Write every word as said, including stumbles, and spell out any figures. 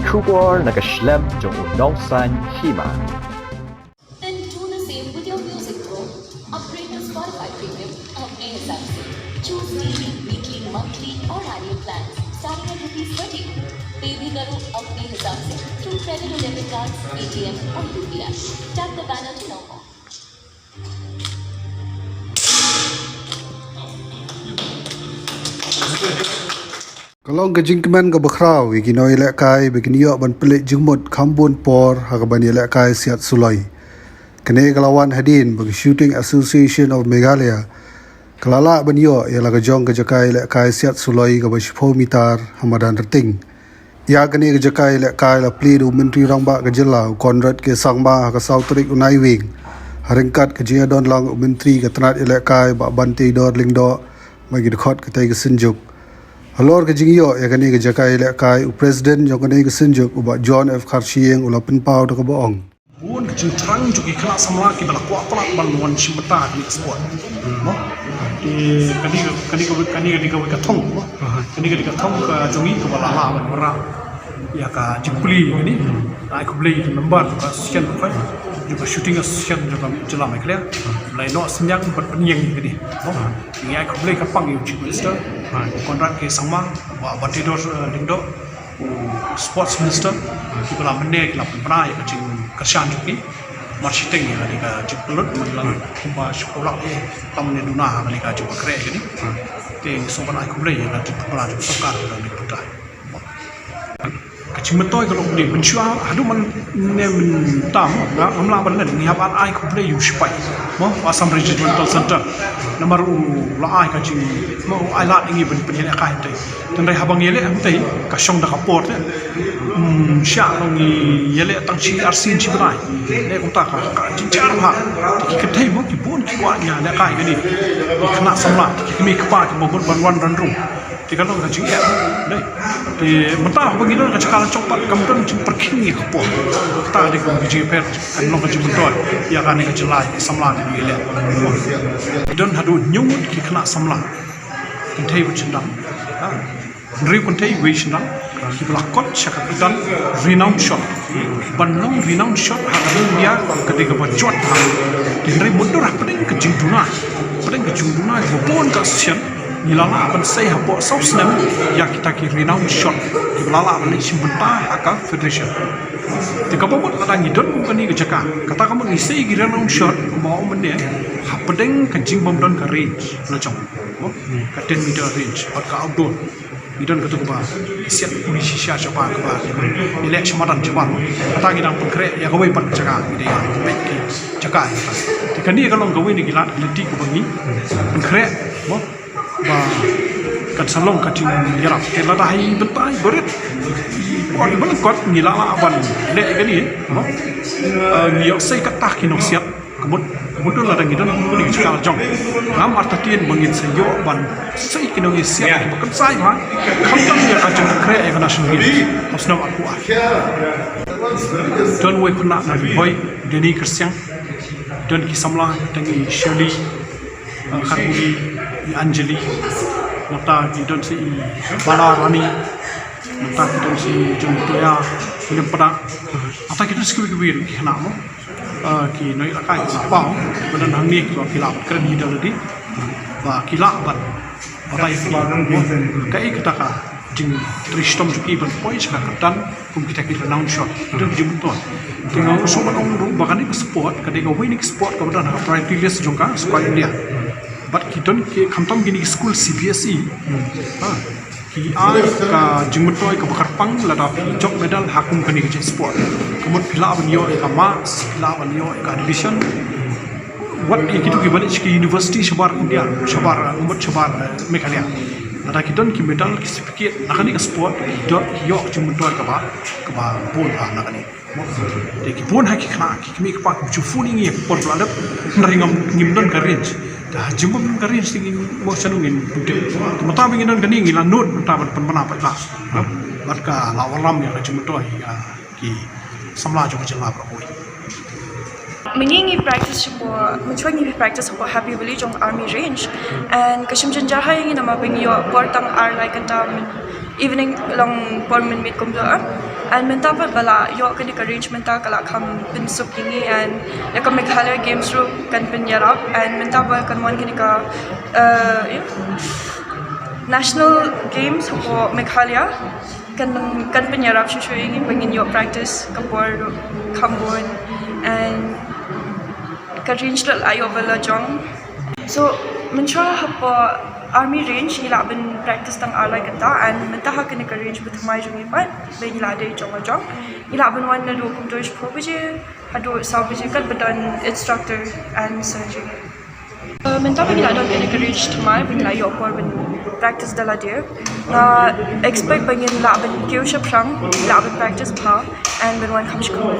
Khubor na ka shlem jong u nongsan hima. Then do the same with your music, bro. Upgrade to Spotify Premium, अपने हिसाब से. Choose daily, weekly, monthly और annual plans, starting at rupees thirty. Pay भी करो अपने हिसाब से through credit or debit cards, A T M और U P I. Tap the banner to know more. Ka long ka jingkmen kaba khraw ïa ki nongïalehkai ba kin ïoh ban pynleit jingmut kham bun por ha kaban ïalehkai siat suloi. Kane ka la wan hadien ba ka Shooting Association of Meghalaya ka la lah ban ïoh ïa la ka jong ka jaka ïalehkai siat suloi kaba shiphew mitar ha madan Rting. Ïa kane ka jaka ïalehkai la plie da u Myntri Rangbah ka jylla u Conrad K Sangma ha ka saw tarik u Naiwieng, ha ryngkat ka jingïadon lang u Myntri ka tnat ïalehkai Bah Banteidor Lyngdoh bad ki dkhot katei ka synjuk. Halor ka jingïoh ïa kane ka jaka ïalehkai, u President jong kane ka synjuk u Bah John F Kharshiing u la pynpaw da kaba ong. Bun ka jingthrang jong ki khynnah samla kiba la kwah palat ban wan shim bynta ha kane ka sport. Mo? Te kane ka, kane ka, kane ka dei kawei ka thong, mo? Kane ka dei ka thong ka jong ngi kaba la lah ban wanrah ïa ka jingplie kane. Ai khublei ïa ki member ka association ka, jong ka Shooting Association jong ka jylla Meghalaya. Lai noh synñiang ban pynïeng ïa kane. Mo? Ngi ai khublei kyrpang ïa u Chief Minister, Conrad K Sangma, Bah Banteidor, eh, Lyngdoh, u Sports Minister, kiba la mynne ki la pynbna ïa ka jingkyrshan jong ki. Mar shiteng ïa kane ka jingpynlut, man la kumba shiphew lak eh tam ne duna ha kane ka jingpynkhreh ïa kane. Te ngi sngewbha ban ai khublei ïa ka jingpynbna jong ka sorkar ha kane ka bynta. Ka jingmyntoi ka long kumne, mynshuwa haduh mynne mynta ngam lah ban len, ngi hap ban ai khublei ïa u sipai, mo, Assam Regimental Centre. Namar u la ai ka jing, mo, u ai lad ïa ngi ban pynïalehkai hangtei. Tangba haba ngi ïaleh hangtei ka shong da ka por te. Hmm, sha ngi ïaleh tang shi ar sien shi bnai. Ne kumta ka, ka jingjia bha. Te ki kynthei mo ki bun ki kwah ïalehkai kane. Ki khynnah samla, ki kmie kpa kiba mut ban wan don rung. Te ka long ka jingeh. Dei. Te mynta haba ngi don ka jaka la jong pat kam don jingpyrkhing ïa ka por. Kata dei ka jingpher, kan long ka jingmyntoi ïa kane ka jylla, ki samla kiba ïaleh. Don haduh hynñiew ngut ki khynnah samla. Kynthei bad shynrang. Ha. Hynriew kynthei wei shynrang, kiba la kot sha ka kyrdan Renowned Shot. Ban long Renowned Shot ha ka ri India ka dei kaba jot ha. Te hynrei mutdur hapdeng ka jingduna, hapdeng ka jingduna kaba bun ka sien, ngi la lah ban sei hapoh saw snem ïa kita ki Renowned Shot kiba la lah ban leit shim bynta ha ka federation. Te kaba mut lada ngi don kum kane ka jaka, kata ka mut ngi sei ki Renowned Shot kumba ong mynne, hapdeng ka jingbym don ka range la jong, ka ten meter range bad ka outdoor. Ngi don katu kaba siat puli shisha shabar kaba ïaleh sha madan shabar. Kata ngi dang pynkhreh ïa kawei pat ka jaka, ngi dei ïa peit ki jaka ïa kata. Te kane ka long kawei na ki lad ki lynti kaba ngi pynkhreh, mo, ba kan sa long ka jingïarap. Te lada ha i bynta i barit, por ba lyngkot ngi lah lah ban leh ïa kane, mo. Eh, ngi ïoh sei kata ki nongsiat. Ka mut, ka mut lada ngi don kum kane ka jaka la jong, ngam artatien ba ngin sa ïoh ban sei ki nongsiat kiba kynsai bha, khamtam ïa ka jingkhreh ïa ka National Games ha u snem arphew ar. Don uwei u khynnah na Ri Bhoi, Denny Kyrsiang. Don ki samla, don i Shirley, eh, Kharmuli, i Anjali. Nangta ki don sa i Bala Rani. Nangta ki don sa i Jong Toya, William Padak. Nangta ki don sa kiwei kiwei ruh ki khynnah, mo. Ah, ki nongïalehkai ki la paw, ba don hangne kiba ki lah ban kren hi da lade, ba ki lah ban batai ïa ki, kaei kata ka jingtrei shitom jong ki ban poi sha ka kyrdan kum kita ki Renowned Shot. Ki don jingmyntoi. Te nga sngewbha ban ong ruh ba kane ka sport ka dei kawei na ki sport kaba don ha ka priority list jong ka sorkar India. Bad ki don ki, khamtam kine ki skul C B S E. Ha. Ki ai ka jingmyntoi kaba kyrpang lada phi jop medal ha kum kane ka jingsport. Ka mut phi lah ban ïoh ïa ka marks, phi lah ban ïoh ïa ka admission. Wat ïa kitu kiba leit sha ki university shabar India, shabar, ka mut shabar, eh, Meghalaya. Lada ki don ki medal, ki certificate na kane ka sport, ki don, ki ïoh ka jingmyntoi kaba, kaba bun ha na kane. Te ki bun ha ki khynnah, ki kmie ki kpa ki ju phone ïa ngi ha ka por ba la dep, hynrei ngam, ngim don ka range. Te ha jingbym don ka range te ngin, mo, shano ngin pyntip. Te mynta ba ngin don kane ngi la nud mynta ban pynbna paidbah. Bad ka la wallam ïa ka jingmyntoi ïa ki samla jong ka jylla baroh kawei. Mynne ngi practice shapoh, mynshuwa ngi practice shapoh Happy Valley jong Army Range. And ka shim jynjar ha ïa ngi namar ba ngi ïoh por tang ar lai kynta myn evening, long por mynmiet kumjuh. And mynta pat ba la ïoh kane ka range mynta ka la kham pynsuk ïa ngi, and ïa ka Meghalaya Games ruh kan pynïarap, and mynta ba kan wan kane ka uh, you know, National Games hapoh Meghalaya kan kan pynïarap shuh shuh ïa ngi ba ngin ïoh practice ka por ruh kham bun, and ka range ruh la ïoh ba la jong. So mynshuwa hapoh Army Range ngi lah ban practice tang ar lai kynta, and mynta ha kane ka range ba thymmai jong ngi pat ba ngi lah dei jong la jong, ngi lah ban wan naduh kumto shiphew baje haduh saw baje kat ba don instructor and sir jong ngi. Uh, mynta ba ngi lah don kane ka range thymmai ba ngi lah ïoh por ban practice da lade, nga expect ba ngin lah ban kiew shaphrang, lah ban practice bha, and ban wan kham shkor.